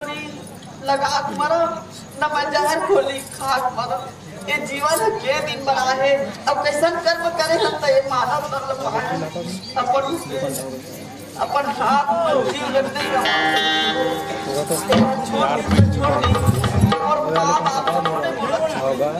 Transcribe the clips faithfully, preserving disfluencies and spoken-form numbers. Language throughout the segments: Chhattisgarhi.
लगा के मरव, न मैं जहर घोली खा के मरव। ये जीवन ह के दिन बर आहे, अब कइसन कर्म करे हन त ये मानव तन ल पाए। अपन, अपन हाथ में जीव लगने का छोड़ दे, छोड़ दे। और बाप, आप छोटे बोलत होगा।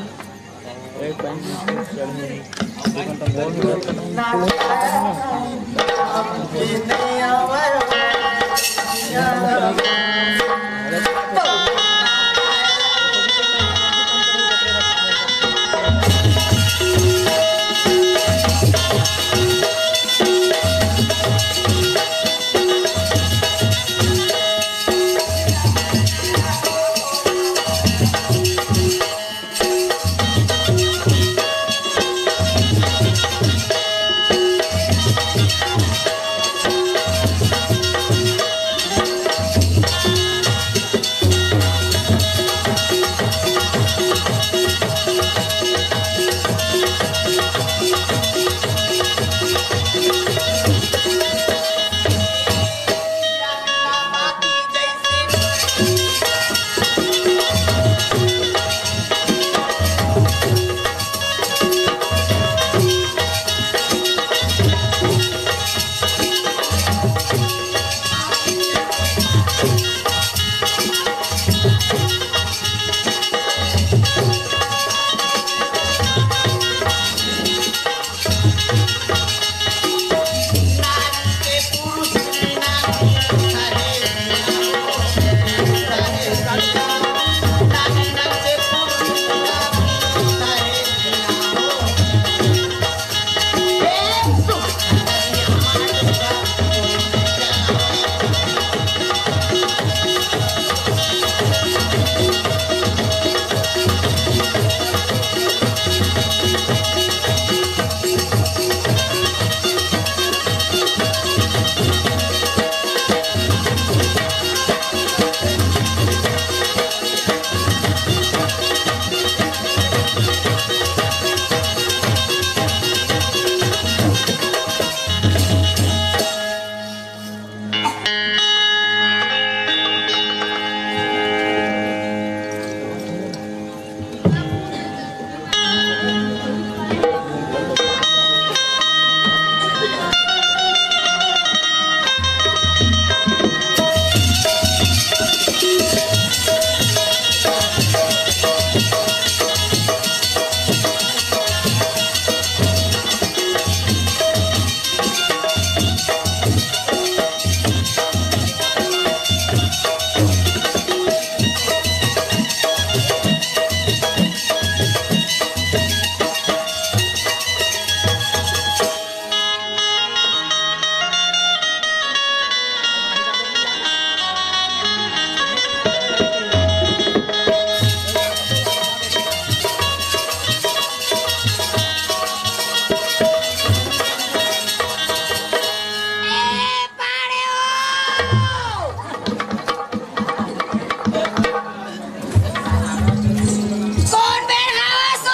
कोन बेर हवस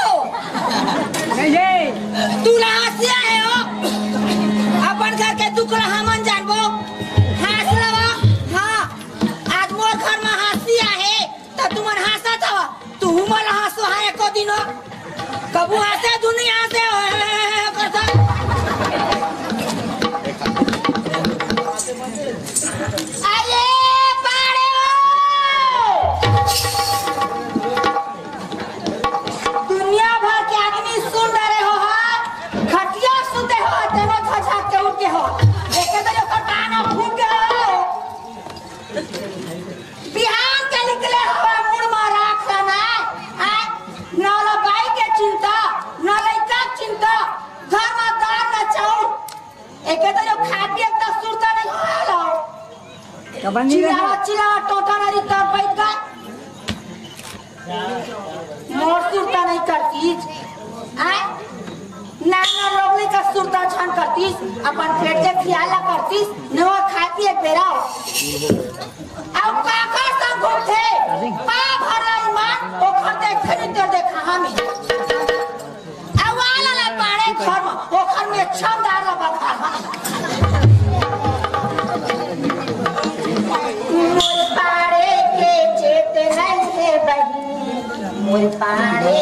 ओ? तुला हंसी आए हो? अपन घर के दुख ला हमन जानबो। हंस लवा। हाँ, आज मोर घर में हंसी आहे, त तुमन हंसत हवा। तू हमन ला हंसो, हाँ, एको दिन हो। कभू हंसे, दुनिया से हो, करता। अरे पाड़े हो। दुनिया भर के आदमी सुन डरे हो, हाँ। खटिया सुते हो, तेनो झझक के उठ के हो। देखे तो जो कटाना फूट गए हो। बिहान के निकले हो, मुड़ मा राख ना। आय, ना ला बाई के चिंता, ना लइका के चिंता, घर मा दार ना चाउर। एके तो जो खा पिए के तो सुरता नहीं होला। कबन नहीं चिल्लावा, रहे। चिल्लावा, टोटा ना री तब बैठ गए। मोर सुरता नहीं करतीस, आय? ना, ना, रोगले का सुरता छान करतीस, अपन पेट के खियाल ला करतीस, न वो खाती एक बेरा हो। अब काकर संग घूमथे, पा भरा ईमान, ओखर देखे नहीं तो देखा हमी। अब वाला ला पाड़े घर में, ओखर में छमदार ला बघा हमी। ए पाड़े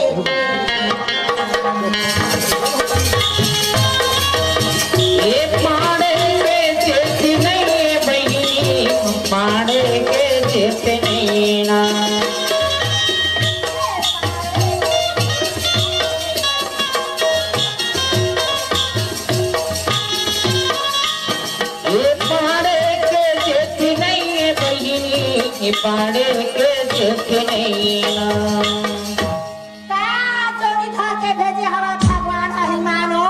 के जेठ नइ हे बहिनी, पाड़े के जेठ नइ हे ना। ए पाड़े के जेठ नइ हे बहिनी, ए पाड़े के जेठ नइ हे ना। का जोड़ी धर के भेजे हवा भगवान अहिमानो?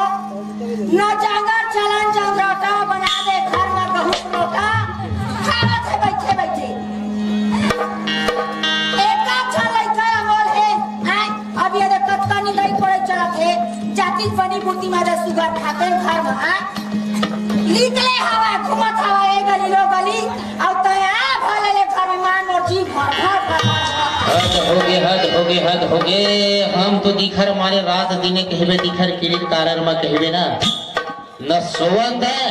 न जंगल चलन जंगरौटा बना दे घर में गहूं रोटा, खावत हे बइठे बइठे। एका छन लइका अमोल हे, आय, अब ये देख कतका निंदई कोड़ई चलत हे, जातिस बनी बूती मा दे सुगर खाते घर में, आय। निकले हवा, घूमत हवा, ए गली लो गली, अउ तैं आ भले ले घर में मार मोर जी भर भर भर भर। हद होगे, हद होगे, हद होगे। हम तो दिखर मारे रात दिने कहिबे, दिखर किरित कारर म कहिबे ना। न सोवंद हे,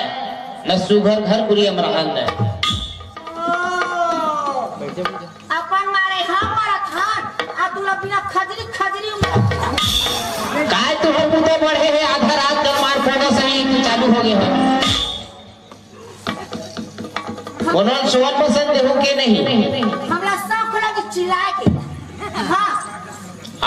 न सुघर घर कुरिया म रहंद हे। ओ। अपन मारे हम मरत हन, आ तू लोग बिना खजरी खजरी उमरत हन। काय तुहर बुता बढ़े हे, आधा रात कर मार पौधा सही तू चालू होगे हो। कोनो ल सोवन पसंद देहू के नहीं? हमला शौक लगे चिल्लाए के। हाँ।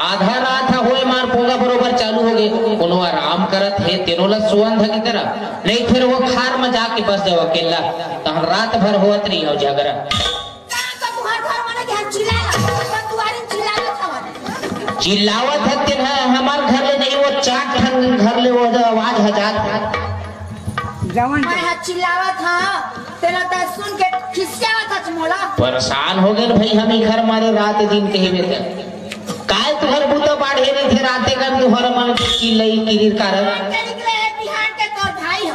आधा रात ह होए मार पोंगा बरोबर चालू होगे। कोनो आराम करत हे, तेनो ल सोवन धके करा। नहीं फेर वो खार म जाके बस जाओ अकेला। तहन रात भर होवत रही हो झगड़ा। का तो तुहर घर मने के चिल्लाए ला, अपन दुआरी चिल्लावत हवन। चिल्लावत हन तेन ह, हमार घर ले नहीं, वो चार ठन घर ले वो जो आवाज ह जात हे। जवन मैं ह चिल्लावत ह, तेला त सुन के खिसियावत हच मोला। परेशान होगे न भई, हम इखर मारे रात दिन कहिबे त। काय तुहर बुता बाढ़े रहिथे, राते कन तुहर मन के चिल्लई किरिर कारन। के निकले हे बिहान के तोर भाई ह।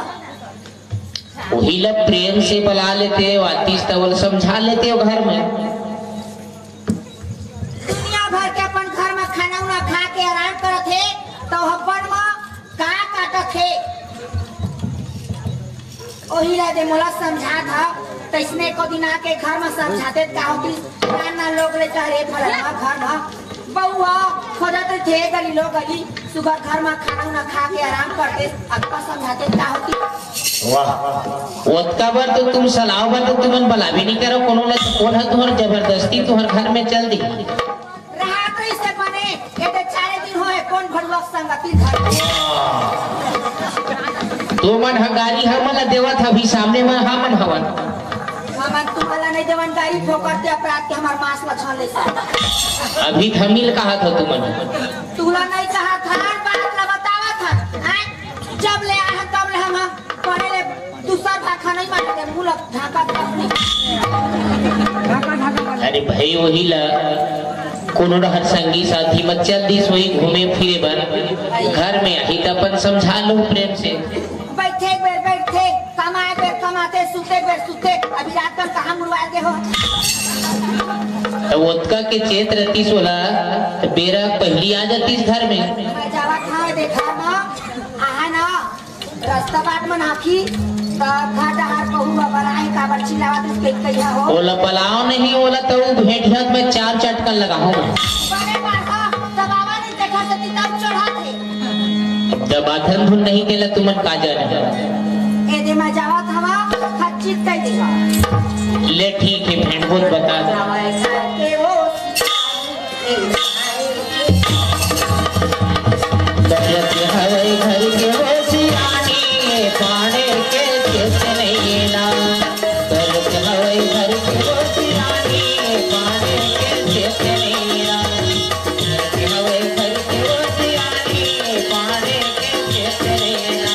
उही ल प्रेम से बला लेते, आतिस त ओला समझा लेते ओ घर में। दुनिया भर के अपन घर में खाना उना खा के आराम करत हे, त ओ ह बन म का काटत हे? ओही ला दे मोला समझात हव, तइसने एको दिन आके घर म समझाते त का होतिस? ना, ना, लोग ले कह रे फलाना घर म बउआ खोजत रहिथे गली लो गली, सुबह घर म खाना उना खा के आराम करते, अतका समझाते त का होतिस? वाह, ओतका बर तो तुम सलाह बर तो तुमन बलाबे नहीं करो, कोनो ला तो कोन ह तुहर जबरदस्ती तुहर घर में चल दी? राहत रहिस ते बने, ये दे चारे दिन होए, कोन भड़ुआ संगति धर। तुमन ह गारी हमन ला देवत ह, अभी सामने म हमन हवन। हमन तुमन ला नहीं देवन गारी, फोकट के अपराध के हमार मांस ला छान ले सा। अभी धमिल कहा था तुमन। तुला नहीं कहा था, हर बात ला बतावा था। आय, जब ले आए हैं, तब ले हम पहले दूसर भाखा नहीं मारे, मुंह ला ढाका था अपनी। अरे भाई, वही ला कोनो रहर संगी साथी मत चल दिस वही घूमे फिरे बर, घर में आही त अपन समझा लो प्रेम से। बैठे बेर बैठे, कमाए बेर कमाते, सुते बेर सुते, अभी रात भर कहाँ मुड़वा के हो? त ओतका के चेत रहती सोला, त बेरा पहली आ जातीस घर में। मैं जावा था देखा ना, आहा ना, रास्ता बाट मन आखी, त घर डहार कहू अबर आए काबर चिल्लावत उस के कहिया हो। ओला बलाओ नहीं, ओला त उ भेंटियत में चार चटकन लगाहूं मैं। बड़े बाढ़ा, दबावा नहीं देखा से किताब चढ़ा थे। दबाथन धुन नहीं केला तुमन का जाने। ए दे मैं जावत हवा, खच्चित कह दे। ले ठीक है, भेंट बोल बता। जावा ऐसा के हो। बजत हवै घर के होशियारी, पाड़े के चेत नइ ना। बजत हवै घर के होशियारी, पाड़े के चेत नइ ना। बजत हवै घर के होशियारी, पाड़े के चेत नइ ना।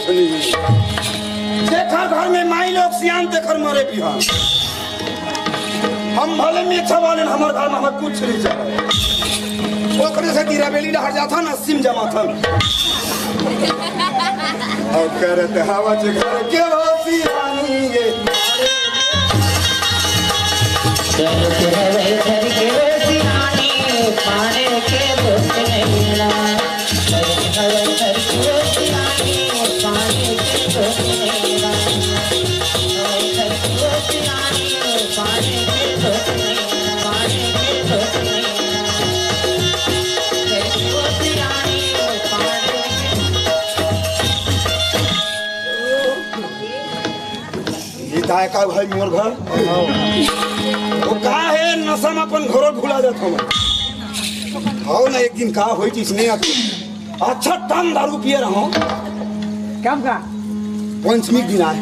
जेखर घर में माई लोग सियान, तेखर मरे बिहान। हम भले मेछा वाले, हमर घर में हमें कुछ नहीं चले। ओकरे से तीरा बेली डहर जाथन, अस्सी में जमाथन। और करत हवा जे घर के हो सियानी ये। करत हवा घर के हो सियानी, पानी के दोस्त नहीं ना। ये दायका भाई मोर घर। वो का है, नशा में अपन घरों भुला जात हूँ। हो ना, एक दिन का होई, जिसने अच्छा टन दारू पिए रहो। कब का? पंचमी के दिन आए।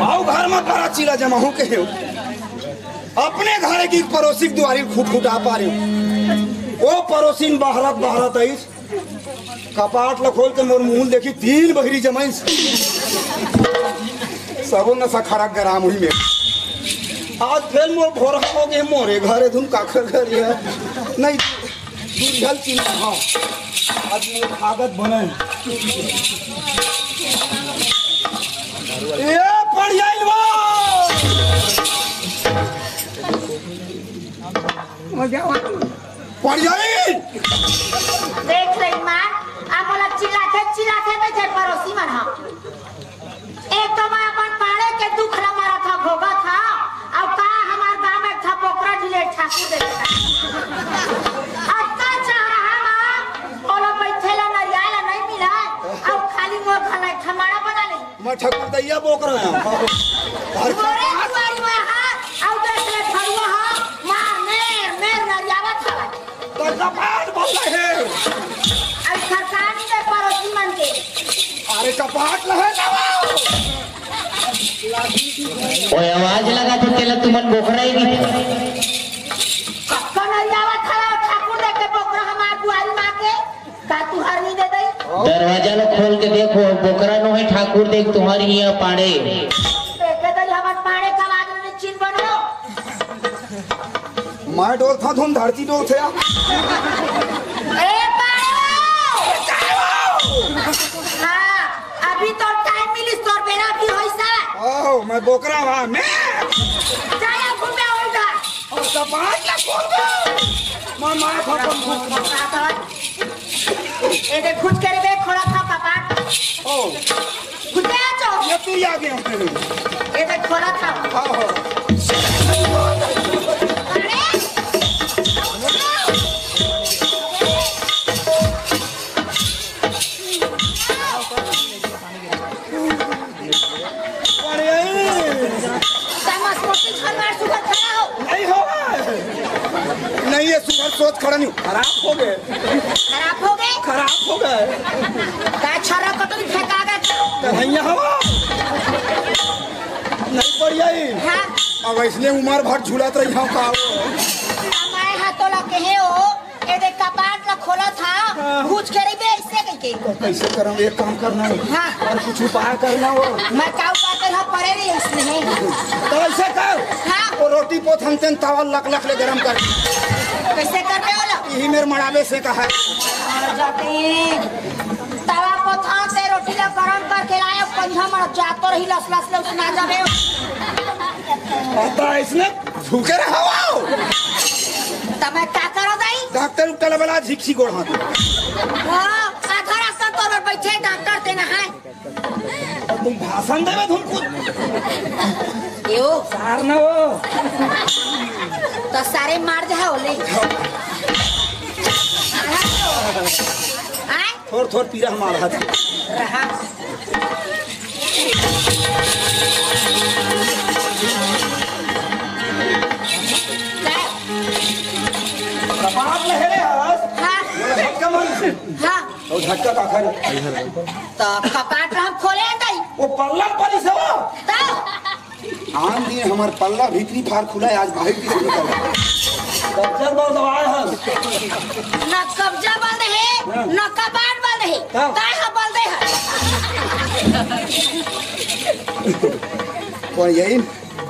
आओ घर में बड़ा चीला जमा हो के हो। अपने घरे की पड़ोसी के दुआरी खुटखुटा पा रहे हो। वो पड़ोसी बहरत बहरत आई, कपाट ल खोल के मोर मुंह देखी, तीन बहिरी जमाइस। सबो नशा खरक गराम हुई में। आज फेर मोर भोरहा हो गए, मोरे घरे धुन काखर घर है। नहीं, दुरिहल चिन्ह, हाँ। आज मोर भागत बनल। ए, पड़ जाइल बा। पड़ जाई। देख ले ईमान, अब मोला चिल्लाथे, चिल्लाथे बइठे पड़ोसी मन ह। एक तो मैं अपन पाड़े के दुख ल मरत ह, भोगत ह, अउ का हमार गांव में एक ठा बोकरा ढिले ठाकुर दे देता। अत्ता चाह रहा मां, ओला बइठे ला नरिया ला नहीं मिला, अउ खाली मोर घर ला एक ठा माड़ा बना ले। मैं ठकुरदैया बोकरा हूँ। हर मोरे दुआरी में हा, अउ देख ले फरुआ हा, मार मेर, मेर नरियावत हवय। तो कपाट बंद है। अरे सरकार नहीं दे पड़ोसी मन के। अरे कपाट लहे ना। ओए, आवाज लगा तो तेला तुमन बोकरा ही नहीं। कक्का नरियावत हवय, ठाकुर देख के बोकरा हमार दुआरी मार के। का तुहार नी दे दई? दरवाजा लो खोल के देखो, बोकरा नो है ठाकुर देख तुम्हारी यहाँ पाड़े। देखे दई हमर पाड़े का आवाज में चिन बनो। मैं डोलथा धुन धरती डोलथे। ए पाड़े! हाँ, अभी तो टाइम मिलिस, तोर बेरा भी होइसा। ओह, मैं बोकरा हूँ, मैं। चला घूमे उल्टा। अउ कपाट ला खोल दो। मैं मार खत्म। ए दे खुद करे बे, खोला था कपाट। ओ। खुद आ जाओ। ये तू ही आ गया। ए दे खोला था। हाँ, हाँ। अरे। अरे, समझ को कुछ हमार सुबह खड़ा हो। नहीं हो। नहीं, ये सुबह सोच खड़ा नहीं। खराब हो गए। खराब हो गए? खराब हो गए। का छर्रा कटोरी फेंका गया? तो भैया हो। नहीं पड़ जाई। हाँ। अब इसने उम्र भर झूलत रही हो का हो? मैं हाथों लगे हो। ए देख, कपाट ला खोलत हा, हाँ। घुस के रहिबे अइसे कहिके। तो कैसे करम? एक काम करना हो। हाँ। और कुछ उपाय करना हो। मैं का उपाय करहूँ, पड़े रही इसने। तो ऐसे कर। हाँ। वो रोटी पोथन तेन तवा लक लक ले गरम कर। कैसे करबे ओला? यही मेरे मड़ावे से कहा है। और जाते तवा पोथन से रोटी ला गरम करके लाए, पंजा मर जातो रही, लस लस ले उसना जाबे। पता है इसने भूखे रहो। त मैं का करो दाई? डॉक्टर उठल वाला झिकसी गोड़ हाथ। हाँ, आधा रास्ता तोर बइठे डॉक्टर तेना है। तुम भाषण देवे तुम कुछ। यो। सार ना हो। तो सारे मार जा होले। आय? थोर थोर पीरा हमारा हाथ। रहा। कपाट लहे रे हवस। हाँ। बोले, "धक्का मार इसे।" हाँ। और धक्का का खा रे? तो कपाट हम खोले अंदर। वो पल्ला पर इसे वो। तो? आन दिन हमार पल्ला भीतरी फार खुला है, आज बाहर की से निकल। कब्जा बंद दबाए हस। न कब्जा बंद है, हाँ। न कपाट बंद है। हाँ। ताय ह बंद कोन यही?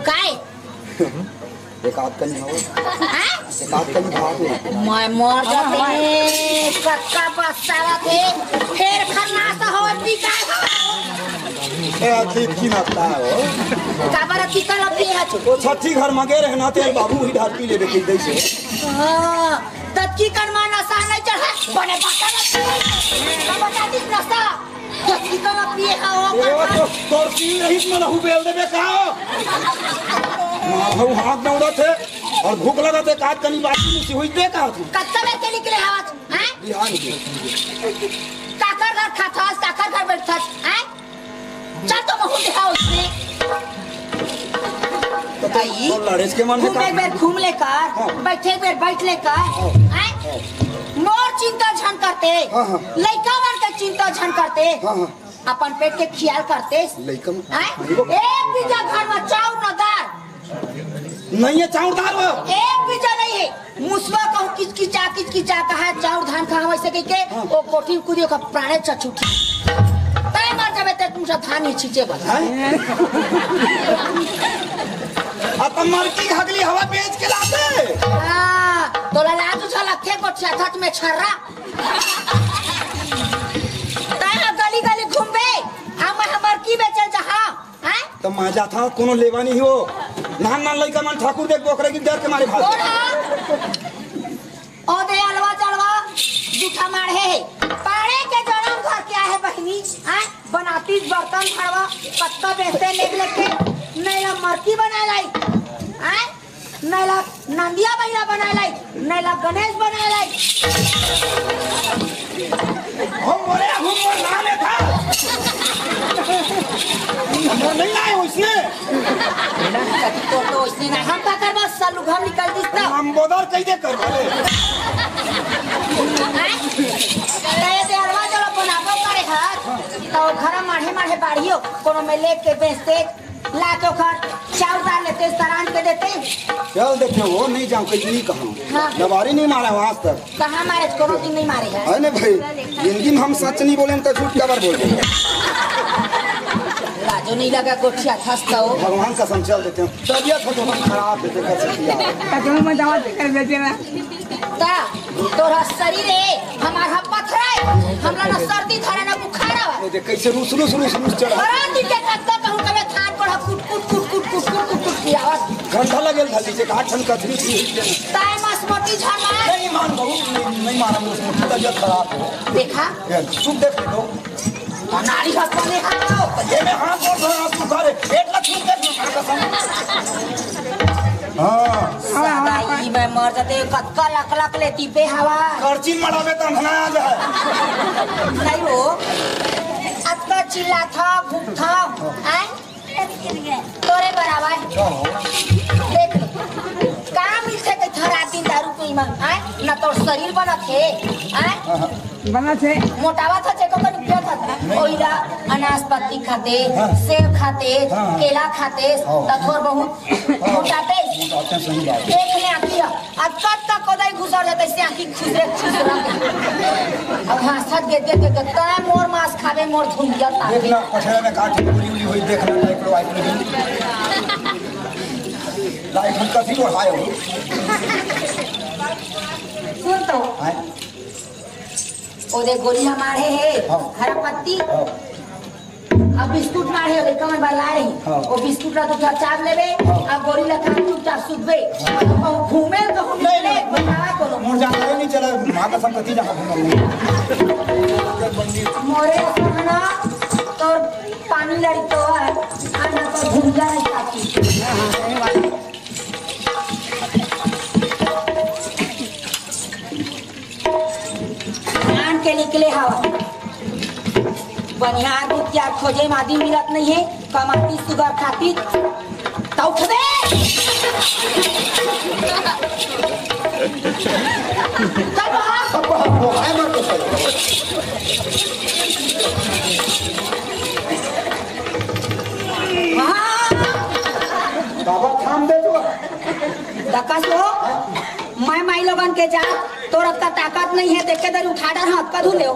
काय? एक आध कनी हो। हाँ? एक आध कनी भाव। मैं मर जाते। कक्का पछतावत हे। फेर खरनास हो, टिका हो। ए, अथी की मारता हो? काबर अथी कर अथी है तू? ओ छठी घर मगे रहना तेल बाबू ही ढार पी लेबे की दै से। हाँ, तब की कर मां नशा नहीं चढ़ा, बने बता। का बता दी नशा? तब की कर पिए हो, ए, ओ तो तोर पी रही मन हु बेल देबे का? मां हु हाथ दौड़त हे और भूख लगत हे, काट कनी बात नहीं हुई दे का तू? कत्ता में के निकले हाथ, हैं? बिहान के। काकर घर खाथस, काकर घर बैठथस, हैं? चल तो महू दिखा उसने। तो तू आई, तो लड़ेस के मन में घूम का? एक बेर घूम लेकर, हाँ। बैठे एक बेर बैठ लेकर, हाँ। हैं? हाँ। मोर चिंता झन करते, हाँ, हाँ। लइका मन के चिंता झन करते, हाँ, हाँ। अपन पेट के खियाल करते। लइका मन हैं? एक बीघा घर में चाउर न दार। नहीं है चाउर दार वो। एक बीघा नहीं है। मुसवा कहूँ किचकिचा, किचकिचा कहा चाउर धान खाहा वैसे कह के, हाँ। वो कोठी कूदी ओकर प्राणे चछुटी। तय मर जाबे ते तुमसे धान ही छींचे बस। हैं? आ त मरकी हगली हवा बेच के लाते। हाँ, तोला लाज उछल अथे कोठिया थच में छर्रा। तय गली गली घूमबे, हम हमर की बेचल जहाँ। हैं? त मैं जाथा, कोनो लेवा नहीं हो। नान नान लइका मन ठाकुर देख बोकरे की डर के मारे भाग। बोला। ओ दे अलवा जलवा, जूठा मार हे। पाड़े के जनम घर क्या है बहिनी? हैं? बनातीस बर्तन भरवा, पत्ता बेचते लेग लेके, नैला मरकी बनाए लाई। हैं? नैला नंदिया बहिरा बनाए लाई, नैला गणेश बनाए लाई। हम मरे, हम मर ना लेता। हम नहीं लाए उसने। तो, तो उसने ना, हम का करबा, सलू घर निकल दिस त। हम बोदर कैसे करबा? हैं? तय दे अलवा जला बनाबो करे हर, तो घर माढ़े माढ़े बाढ़ियो, कोनो में लेके बेचते, ला के ओखर चाउर डाल लेते, सरान के देते। चल देखे हो, नहीं जाऊँ, कहीं नहीं कहूँ। हाँ। लबारी नहीं मारा हो आज तक। कहाँ मारे, कोनो दिन नहीं मारे है। है ना भाई, जिंदगी में हम सच नहीं बोले तो झूठ कबर बोल रहे हैं। लाजो नहीं लगा, गोठिया थस तो। भगवान कसम, चल देते हैं। तबियत हो तो हम खराब है, देखा से किया। कसम में दवा दे कर बेचे ना। ता, तोरा शरीर है, हमार हा पथरा है, हमरा ना सर्दी धरे ना बुखार आवा। ये देख कैसे रूस, रूस, रूस, रूस चढ़ा। हरा दिन के कत्ता कहूँ कबे थान पर कुट, कुट, कुट, कुट, कुट, कुट, कुट किया आवाज। घंटा लगेल था नीचे, कहाँ ठन कथरी थी। ताए मास मोटी झरना। नहीं मान बहू, नहीं, नहीं माना, मुझे तबियत खराब हो। देखा? ये, तू देख ले तो। नारी हंसने हाथ। ये में हाथ जोड़ रहा हूँ, तू करे। एक लाख रुपए की कसम। हाँ। साला ई मैं मर जाते, कतका लाख लाख लेती बे हवा। करची मड़ावे त अंधना आ जाए। नहीं हो, अतका चिल्ला था, भूख था, आए? तोरे बराबर। देख ले, का मिलथे के थरा दिन दारू पी में, आए? ना तोर शरीर बनत हे, आए? बनत हे। मोटावा था, चेको का निकला था। ओइला अनाशपाती खाते, हाँ। सेब खाते, हाँ। केला खाते, हाँ। त थोर बहुत हाँ। मोटाते। मोटाते, सही बात। देख ले आखिया, अब कब तक कोदाई घुसर जाते, से आखी खुसरे खुसरा। अब हाँ, सच दे दे दे, तय मोर मांस खावे, मोर धुंधिया ताके। देख ना, पछेड़ा में काट पूरी उली हुई, देख ना, लाइट लो, लाइट लो। लाइट हम कभी उठाए हो। सुन तो। हाँ। ओदे गोली ह माढ़े हे, हाँ। हरा पत्ती। हाँ। अब बिस्कुट माढ़े हे, ओदे कमर बर लाए रही। हाँ। ओ बिस्कुट ला तू चाब लेबे, हाँ। अब गोली ला खा चुपचाप सुतबे। हाँ। अब घूमे तो हम नहीं, निकले, नहीं। बतावा कोनो। मोर जान नहीं चला, माँ का संपत्ति जहाँ घूम रही है। मोरे सोहना, तोर पानी लड़ी तो है, आना तो घूम जा नहीं पाती। जान के निकले हवा। बनिहार बुतिहार खोजे म आदमी मिलत नइ हे, कमाती सुगर खाती त उठबे। चल बाहर। हाँ। बाबा थाम दे तू। दकस हो, मैं माई लोगन के जात, तोर अतका ताकत नइ हे, देखे दरी उठा डर हाथ का धू लेव।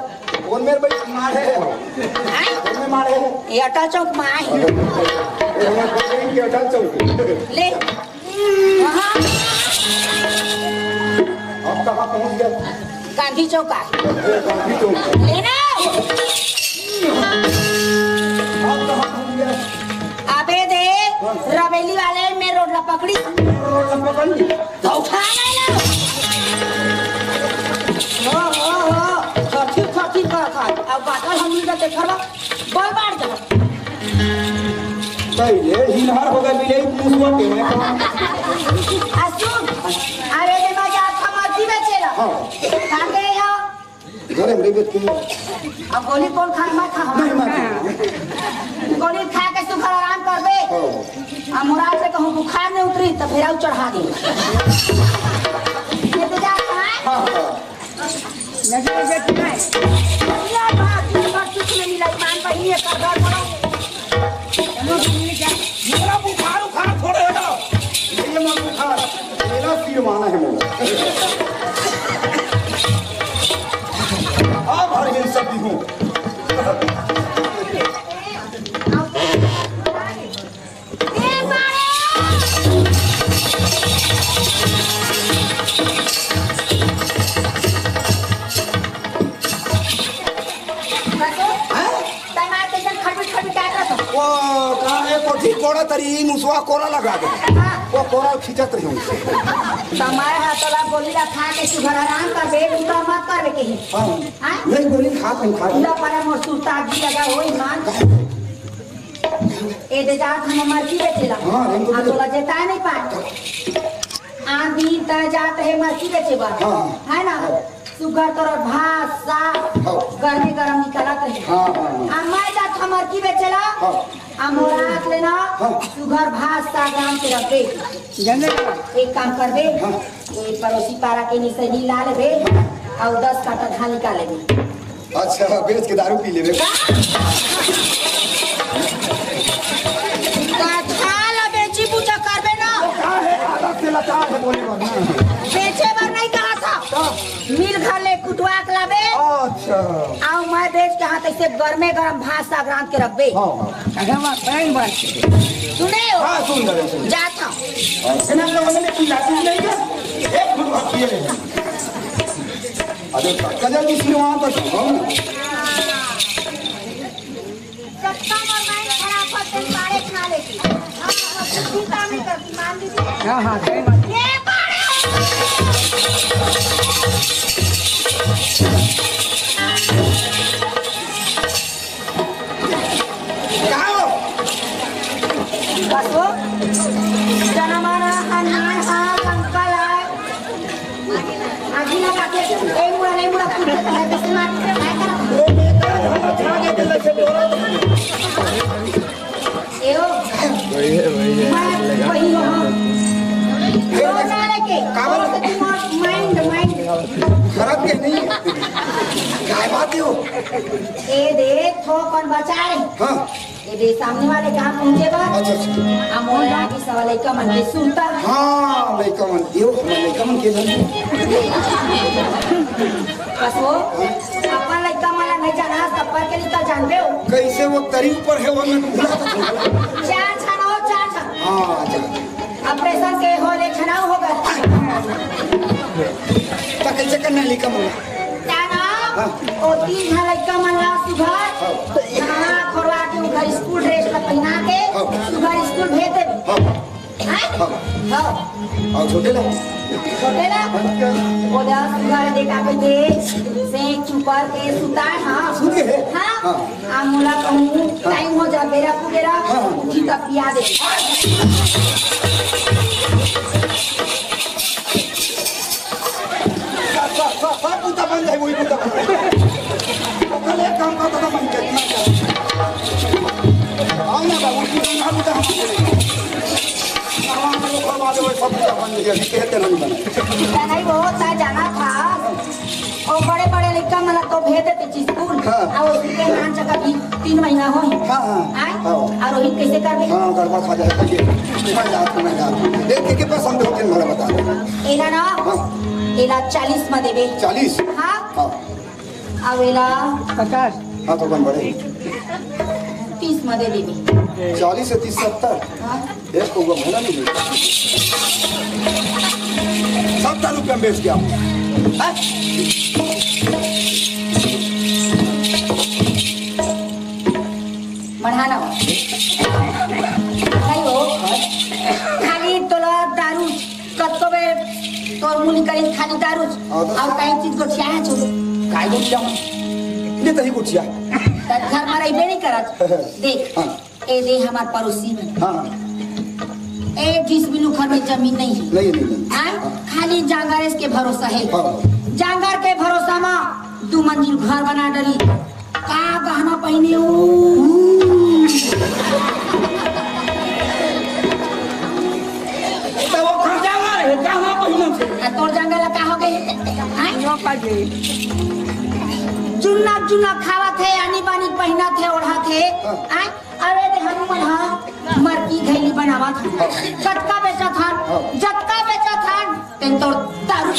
कौन मेर भाई मारे हो? हैं? कौन में मारे हो? ये अटल चौक में आए हैं। ये हमारे बजरंग की अटल चौक। ले। हाँ। आप कहाँ पहुँच गए? गांधी चौक आ। ये गांधी चौक। लेना। आप कहाँ पहुँच गए? अबे दे, रबेली वाले में रोड ला पकड़ी। रोड ला पकड़ी। तो उठा ले ना। हो, हो, हो, कथी, कथी का खा? अब बाटल हम मिल जाते खरवा, बल बाढ़ जाओ। सही है, हिनहार हो गए, मिले मुसवा के मैं कहा। आ सुन, अरे दे बाजार खमरती बेचेला। हाँ। खा के यहाँ। घरे में रहिबे के। अब गोली कौन खा, मत खा। नहीं, मत खा। गोली खा के सुखर आराम करबे। हाँ। आ मुराद से कहूँ बुखार नहीं उतरी, तो फिर आऊ चढ़ा दे। ये तो जा कहाँ है? हाँ, हाँ। नजर नजर की नहीं। मिला बात, ये बात कुछ नहीं मिला, ईमान पर ही ये कर दर पड़ा। चलो, मिल गया। मेरा बुखार उखार थोड़े हटा। ये मत बुखार, मेरा सिरवाना है मोला। आप हर हिल सकती हूँ। हैं? तैं मार कइसन खटपट खटपट काट रहा था? वो कहाँ है, कोठी कोड़ा तरी, मुसवा कोड़ा लगा दे। हाँ। वो कोड़ा खींचत रही हूँ। समय है, तोला गोली ला खा के सुघर आराम कर, बेड उठा मत कर, बेटे ही। हाँ। हाँ? नहीं, गोली खा, तुम खा। पूरा पड़ा मोर सुरता आगी लगा, ओए मान। ए दे जात हम मरकी बेचेला। हाँ, हम तो आ बेचे। तोला जेता नहीं पाए। आन दिन तय जात है मरकी बेचे बर। हाँ। है ना? हाँ। सुगर तोर भात, साग, हाँ। गरमे गरम निकलत रहे। हाँ, हाँ, हाँ। आ मैं जात हम मरकी बेचेला। हाँ। आ मोर हाथ लेना, हाँ। सुगर भात, साग राम के रख दे। जाने का? एक काम कर दे। हाँ। ये पड़ोसी पारा के निसैनी ला लेबे, हाँ। और दस काटा धान निकाल लेबे। अच्छा, बेच के दारू पी लेबे। कथा ला बेची पूजा करबे ना। का है, आदत से लाचार है बोले बर ना। बेचे बर नहीं कहा था। का? मिल घर ले कुटवा के लाबे। अच्छा। आओ मैं बेच के हाथ ऐसे गरमे गरम भात साग रांध के रखबे। हाँ, हाँ। अरे वाह, बड़ी बात है। सुने हो? हाँ, सुन रहे, सुन। जात हूँ। हाँ, इन्हें तो उन्होंने की लाठी नहीं क्या? एक फुट भाग किए नहीं। अरे, कजर की सिरवान तो सुनो ना। सत्ता में मैं खराब होते सारे खा लेती। हाँ, हाँ, चिंता नहीं करती, मान लीजिए। हाँ, हाँ, सही बात। ये पाड़े। का हो? बस वो जनमाना हनुमान हा, लंका लाए। आगी लगा के, ए मुड़ा, ए मुड़ा, पूछ के, कैसे मार, काय करा? वो बेटा, हम छा के दिल से डोरा। ए ओ, वही है, वही है, मैं लगा। वही हूँ, हाँ। डोरा लेके, कावल? और तो तुम mind, mind। खराब के नहीं? काय बात है हो? ए दे, थोकन बचा रही। हाँ। ये दे सामने वाले कहाँ पहुँचे बा? अच्छा, अच्छा। आ मोला आगे सवा लइका मन के सुरता। हाँ, लइका मन, यो, हमारे लइका मन के धन। बस वो, अपन लइका मन ला नहीं जाना, तब पर के लइका जानबे हो। कैसे वो तरी ऊपर है, वो मैं भूला था। चार छन हो, चार छन। हाँ, चार। ऑपरेशन के हो ले छनाव हो गए। तो कैसे करना है लइका मन? जाना, हाँ। ओ तीन झन लइका मन ला सुघर, हाँ। नहा खोरवा के उधर स्कूल ड्रेस ला पहना के, हाँ। सुघर स्कूल भेज दे। हाँ। हैं? हाँ। हाँ। और छोटे ला? छोटे ला? हाँ। ओ दा सुघर देखा के दे, से चुपर के सुता है, हाँ। सुन के है? हाँ। हाँ। आ मोला कहूँ, हाँ। टाइम हो जा, बेरा कुबेरा, हाँ, हाँ। उठी त पिया दे। सब, सब, सब, सब पूता बन जाए, वही पूता बन जाए। तो कल एक काम करता था, बन के, ना जाए। आओ ना बाबू, तू ना पूता हम भगवान को खरवा दे, वही सब पूता बन जाए, अभी कहते नहीं बने। नहीं, बहुत ना जाना था। और बड़े-बड़े लइका मन ला तो भेज देते छी स्कूल। हाँ। और उसके नान चका भी तीन महीना होई। हाँ, हाँ। आय? हाँ। और रोहित कैसे करबे? हाँ, गड़बड़ खा जाए, कहिए। मैं जात हूँ, मैं जात हूँ। देख के, के पसंद हो, के मला बता दे। एला ना, हाँ। एला चालीस में देबे। चालीस? हाँ। हाँ। आवेला। पचास। हाँ, तो कम बढ़े। तीस में दे देबे। चालीस से तीस, सत्तर। हाँ। एक को वो भला नहीं मिलता। सत्तर रुपया में बेच गया। हाँ? बढ़ाना। नहीं हो। खाली तोला दारू, कत्तो बे तोर मुली करी खाली दारू। हाँ, तो और कई चीज गोठिया है छो। काय गोठिया में? ये तही गोठिया। त घर में रहिबे नहीं करत। देख, हाँ। ए दे हमार पड़ोसी में। हाँ। ए जिस बिल्लू घर में जमीन नहीं है। नहीं, नहीं, नहीं। हाँ? हाँ। खाली जांगर के भरोसा है। हाँ। जांगर के भरोसा में दू मंजिल घर बना डरी। का गहना पहिने हो? त वो खर्चा मारे, गहना पहिने से। आ, तोर जांगर ला का हो गए? हाँ? यो का जी। जुन्ना जुन्ना खावत है, आनी बानी पहिनत है, ओढ़त है। हाँ। हाँ? अरे दे हनुमान, हाँ, मरकी घैली बनावत हन। हाँ। जतका बेचत हन, हाँ। जतका बेचत हन, तेन तोर दारू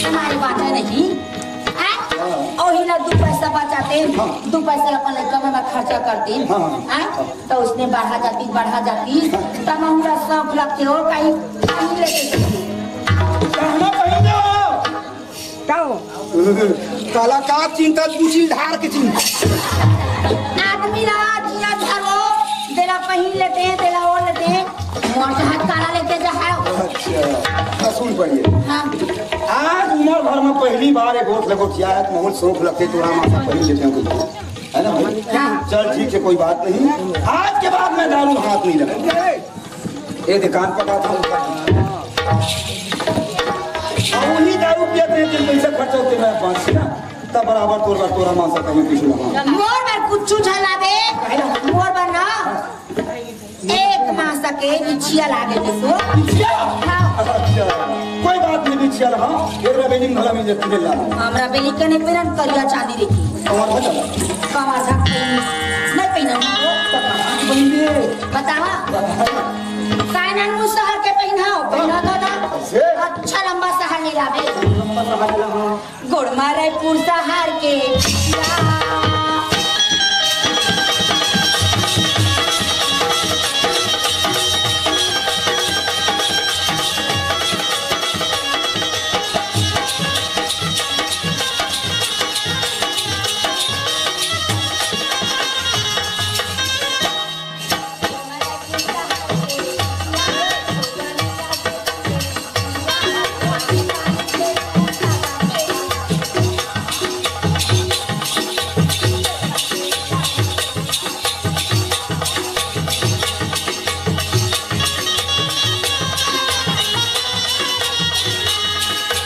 हमारे बाटे नहीं। हैं? हाँ। ओही ला दू पैसा बचाते, हाँ। दू पैसा अपन लइका में खर्चा करते। हाँ, हाँ। हैं? हाँ। तो उसने बढ़ा जाती, बढ़ा जाती, हाँ। तब हमरा शौक लगते हो, कहीं, कहीं लेके चलती। कहना कहीं ना। का हो? काला का चिंता, दूसरी धार के चिंता। आदमी ला जिया धरो, देला पहिन लेते हैं, देला ओढ़ लेते हैं, मोर से हाथ काला लेके जा है। अच्छा, तो सुन पहले। हाँ। आज उम्र भर में पहली बार एक गोठ लगोठिया है, तो बहुत शौक लगते, तोरा मासा पहिन लेते हैं कुछ, है ना भाई? हाँ। चल ठीक है, कोई बात नहीं, आज के बाद मैं दारू हाथ नहीं लगाऊंगा। ए, दे कान पकड़ा था उनका। अब उन्हीं दारू पियत रहे, जिन पैसा खर्चा होते मैं पाँच ना, तब बराबर तोर बार तोरा मासा कहीं कुछ लगा। मोर बर कुछ झला दे, मोर बर ना। एक मासा के बिछिया लागे दे सो। बिछिया? हाँ। अच्छा, कोई बात नहीं, बिछिया लगा। एक रबेलिंग भला मिल जाती है, ला। हमरा बेली के नहीं पहनन, करिया चांदी देखी। कमर भजा। कमर भजा। नहीं पहनन। बहन जी। बतावा। बतावा। काहे ना नू सहर के पहिनाओ, पहिना दो ना। से? अच्छा लंबा सहर ले लावे। लंबा सहर ले लावे। गोड़ मारे पुर सहर के।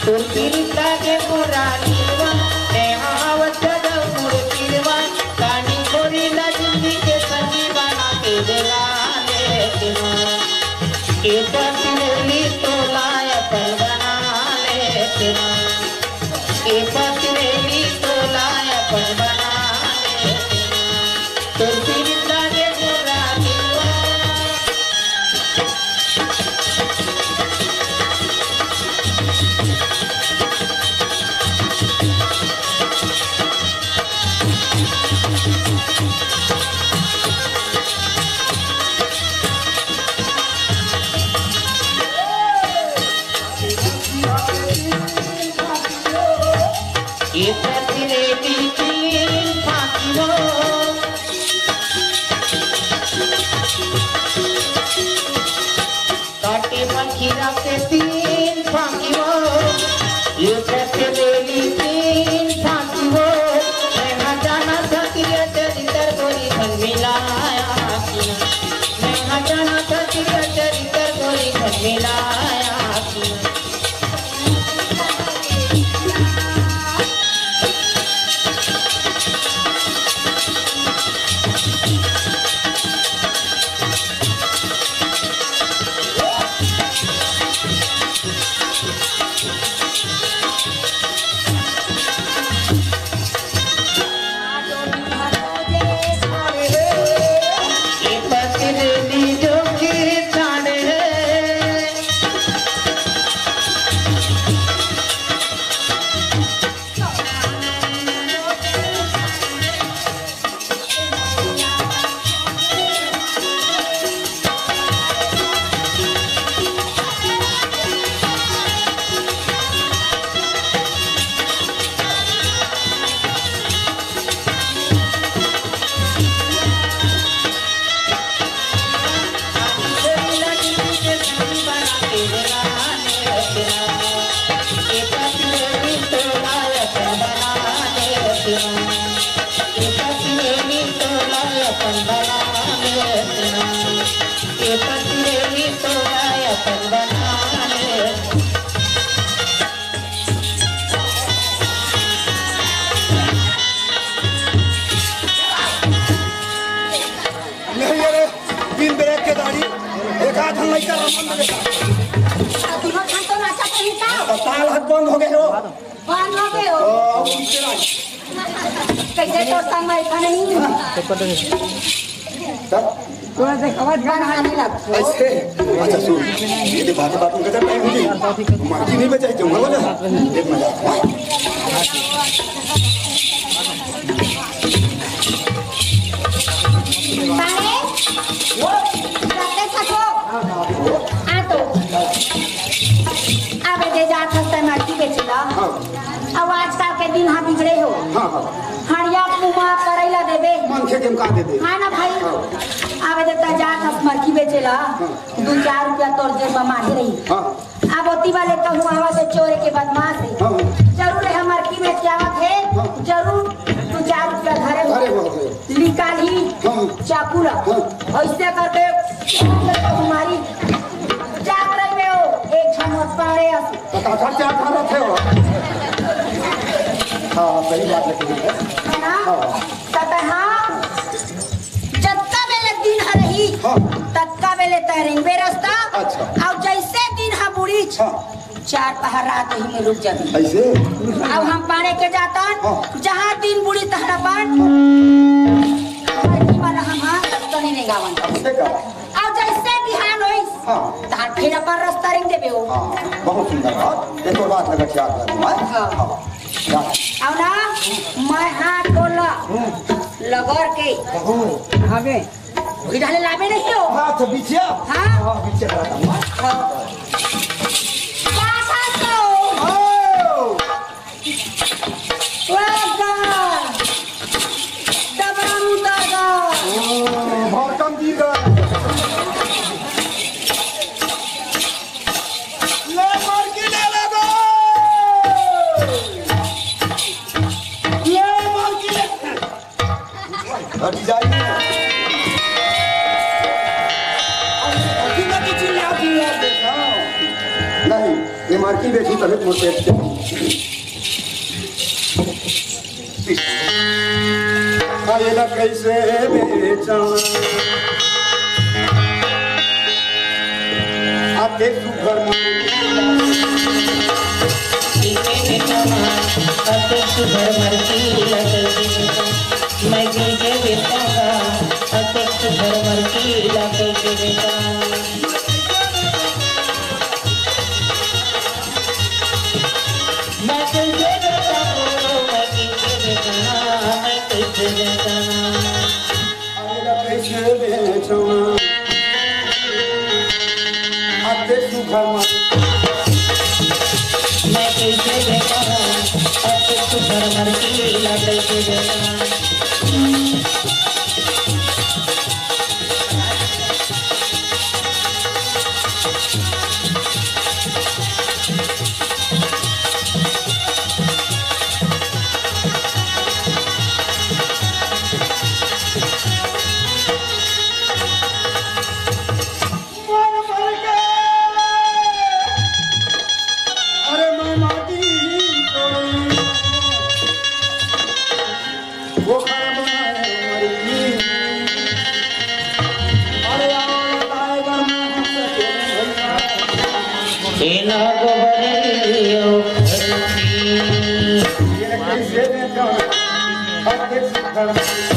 तोर पीरित लागे मोरा दिलवा, ए हावत जगह मोर दिलवा, कानी गोरी ला जिंदगी के संगी बना के बुला लेते हैं। ए पतिरेली तोला अपन बना लेते हैं। ए पतिरेली तोला अपन बना लेते हैं। तोर पीरित लागे मोरा दिलवा। ये पतिरेली की फांकी वो। काटे मखीरा के तीन फांकी वो, ये कैसे ले ली तीन फांकी वो। मैं ना जाना था तेरे चरित्र गोरी धन मिलाया कि ना। मैं ना जाना था तेरे चरित्र गोरी धन मिलाया कि ना। नहीं, अरे, बिन ब्रेक के गाड़ी, एक आध हम लइका रमन दे बेटा। तीनों खान तो नाचा कहीं का? साल हाथ बंद हो गए हो। बंद हो गए हो। ओ, अब पीछे रहो। कैसे तो संग में ऐसा नहीं। तब? तोरा देखावत गाना नहीं लग। ऐसे? अच्छा, सुन। ये तो बात, बात में कहता टाइम नहीं। मर्जी नहीं बचाई, तुम बोलो ना। एक मजा। पारे, रखते थको। आ तो। अबे दे जात हस तै मर्जी बेचे ला। हाँ। अब आजकल के दिन हा बिगड़े हो। हाँ, हाँ। हड़िया पुमा करैला देबे। मनखे के का देबे? हाँ ना भाई। हाँ। अबे दे तै जात हस मर्जी बेचे ला। हाँ। दू चार रुपया तोर जेब में माढ़े रही। हाँ। अब ओती वाले कहूँ आवा से चोर के बदमाश है। हाँ। जरूर है हमार की में क्या बात है? हाँ। जरूर दू चार रुपया धरे हो। अरे बाप रे। निकाल ही हाँ। चाकू ला। हाँ। ऐसे करके तुम्हारी जात रही में हो, एक झन पाड़े अस। तो काका क्या खा रहे थे हो? हाँ, सही बात है, ठीक है। है ना? हाँ। तब हाँ, जतका बेले दिन ह रही, हाँ। ततका बेले तैरेंगे रास्ता। अच्छा। और जैसे दिन ह बुड़ी, हाँ। चार पहर रात ही में रुक जाबे। ऐसे? अब हम पाड़े के जातन, हाँ। जहाँ दिन बुड़ी तहरा पर, हाँ। मर्जी वाला हम हाँ, तो नहीं गावन। ऐसे का? अब जैसे बिहान होई, हाँ। तहार फिर अपन रास्ता रेंग देबे हो। हाँ, बहुत सुंदर बात। ये तो बात लगा क्या कर रहा है? हाँ। हाँ। क्या? अब ना, मैं हाथ बोल हम्म। लगोर के। हम्म। हमें। वही डाले लावे नहीं हो। हाँ, तो बिछिया। हाँ। हाँ, बिछिया करा था। हाँ। क्या था तो? हाँ। वाह, वाह। डबरा मुतारा। ओ, भरकम दी गा। ले मर की ले ले गो। ले मर की ले। हट जाइए। अरे, हटी ना कि चिल्ला दिया देखा। नहीं, ये मर की बेटी तभी मोटे। आएला कैसे बेचना? आते सुघर मन। कैसे बेचना? आते सुघर मर की ला कैसे बेचना? मैं कैसे बेचूंगा? आते सुघर मर की ला कैसे बेचना? मैं कैसे बेचूं, मैं कैसे बेचूं, मैं कैसे बेचूं? अरे कैसे बेचूं? आते सुघर मर। मैं कैसे बेचूं? आते सुघर मर की ला कैसे बेचूं? अरे मैं माटी कोड़ी। वो खराब है, मर गई। अरे यार, टाइगर में हंस के भैया। ए ना गोबरियो। ये कैसे देखा? अब देख सकता।